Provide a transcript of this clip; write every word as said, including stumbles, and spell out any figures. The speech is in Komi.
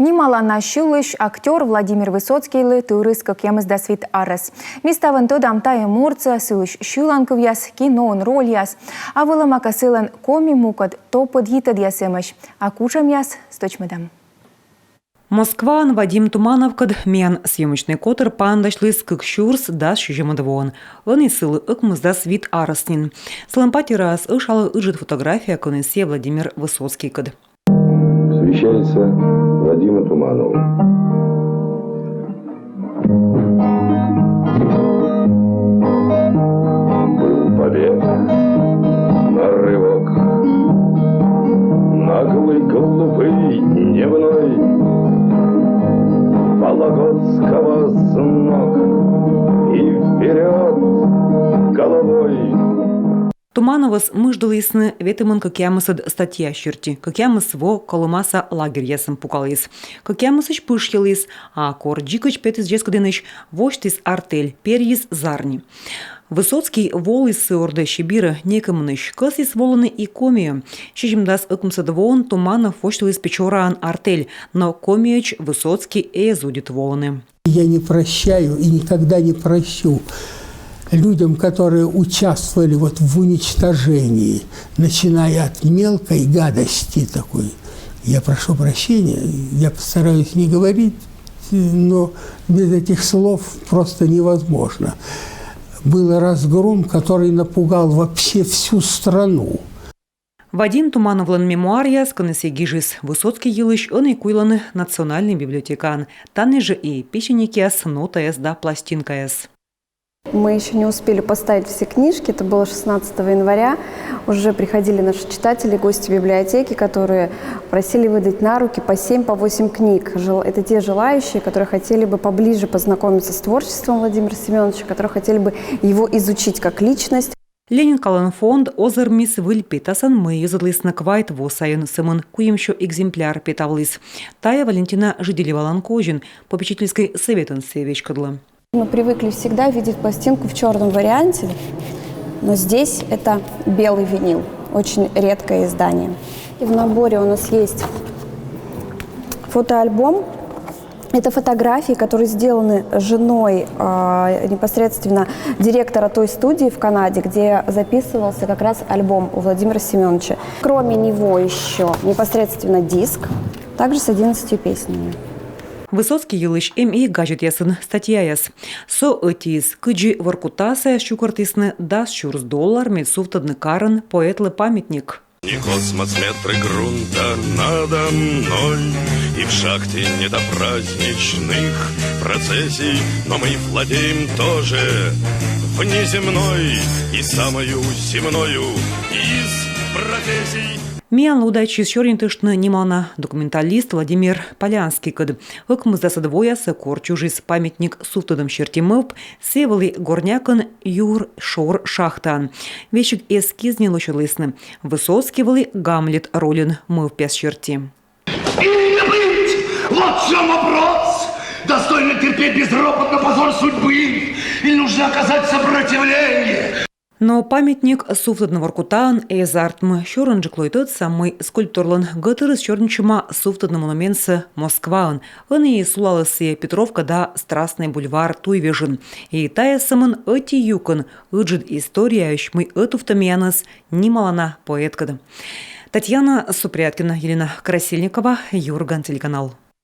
Нималана сьылысь актёр Владимир Высоцкийлы тырыс кӧкъямысдас вит арӧс. Ми ставӧн тӧдам тайӧ мортсӧ, сылысь сьыланкывъяс, киноын рольяс. А вӧлӧма кӧ, сылӧн коми мукӧд топыд йитӧдъяс эмӧсь. А кутшӧмъяс, стӧчмӧдам. Москваын Вадим Тумановкӧд миян съёмочнӧй котыр паныдасьліс кык сюрс дас сизимӧд воын. Ӧні сылы ӧкмысдас вит арӧс нин. Сылӧн патераыс ӧшалӧ ыджыд фотография, кӧні сійӧ Владимир Высоцкийкӧд. Посвящается Вадиму Туманову. Был побег на рывок, наглый, глупый, дневной, Вологодского знак, и вперёд головой. Тумановӧс мыждылісны ветымын кӧкъямысӧд статья серти. Кӧкъямыс во колымаса лагерьясын пукаліс. Кӧкъямысысь пышйыліс, а кор дзикӧдз петіс дзескыдінысь, восьтіс артель, перйис зарни. Высоцкий воліс сы ордӧ Сибирӧ некымынысь, кӧсйис волыны и Комиӧ. Сизимдас ӧкмысӧд воын Туманов восьтыліс Печораын артель, но Комиӧдз Высоцкий эз удит волыны. Я не прощаю и никогда не прощу людям, которые участвовали вот в уничтожении, начиная от мелкой гадости такой. Я прошу прощения, я постараюсь не говорить, но без этих слов просто невозможно. Был разгром, который напугал вообще всю страну. Вадим Тумановлӧн мемуаръяс, кӧні сійӧ гижис Высоцкий йылысь, ӧні куйлӧны Национальнӧй библиотекаын. Тані жӧ и песенникъяс, нотаяс да пластинкаяс. Мы еще не успели поставить все книжки, это было шестнадцатого января. Уже приходили наши читатели, гости библиотеки, которые просили выдать на руки по семь, по восемь книг. Жел-, это те желающие, которые хотели бы поближе познакомиться с творчеством Владимира Семеновича, которые хотели бы его изучить как личность. Ленинкалӧн фонд озырмис выль петасӧн, мый йӧзӧдлісны квайт во сайын, сӧмын куимсё экземпляр петавліс. Тайӧ Валентина Жиделевалӧн козин, попечительскӧй сӧветын сійӧ веськӧдлӧ. Мы привыкли всегда видеть пластинку в черном варианте, но здесь это белый винил, очень редкое издание. И в наборе у нас есть фотоальбом. Это фотографии, которые сделаны женой, а, непосредственно директора той студии в Канаде, где записывался как раз альбом у Владимира Семеновича. Кроме него еще непосредственно диск, также с одиннадцатью песнями. Высоцкий йылысь эм и газетъясын статьяяс. Со ӧтиыс, кыдзи Воркутасаяс чукӧртісны дас сюрс доллар, мед сувтӧдны карын поэтлы памятник. Не космос, метры грунта надо мной, и в шахте не до праздничных процессий, но мы владеем тоже внеземной и самою земною из профессий. Миянлы удайтчис сёрнитыштны нималана документалист Владимир Полянскийкӧд. Ӧкмысдасӧд воясӧ, кор чужис памятник сувтӧдӧм серти мӧвп, сійӧ вӧлі Горнякын юр шор шахтаын. Весиг эскиз нин лӧсьӧдлісны. Высоцкий вӧлі Гамлет рольын мӧвпъяс серти. И не быть! Вот в чём вопрос! Достойно терпеть безропотно позор судьбы, или нужно оказать сопротивление? Но памятник сувтӧдны Воркутаын эз артмы. Сёрӧнджык лои тӧдса, мый скульпторлӧн гӧтырыс сёрнитчӧма сувтӧдны монументсӧ Москваын. Ӧні и сулаліс сійӧ Петровка да Страстный бульвар туйвежын. И тайӧ сӧмын ӧти юкӧн ыджыд историяысь, мый ӧтувтӧ миянӧс нималана поэткӧд. Татьяна Супряткина, Елена Красильникова, «Юрган» телеканал.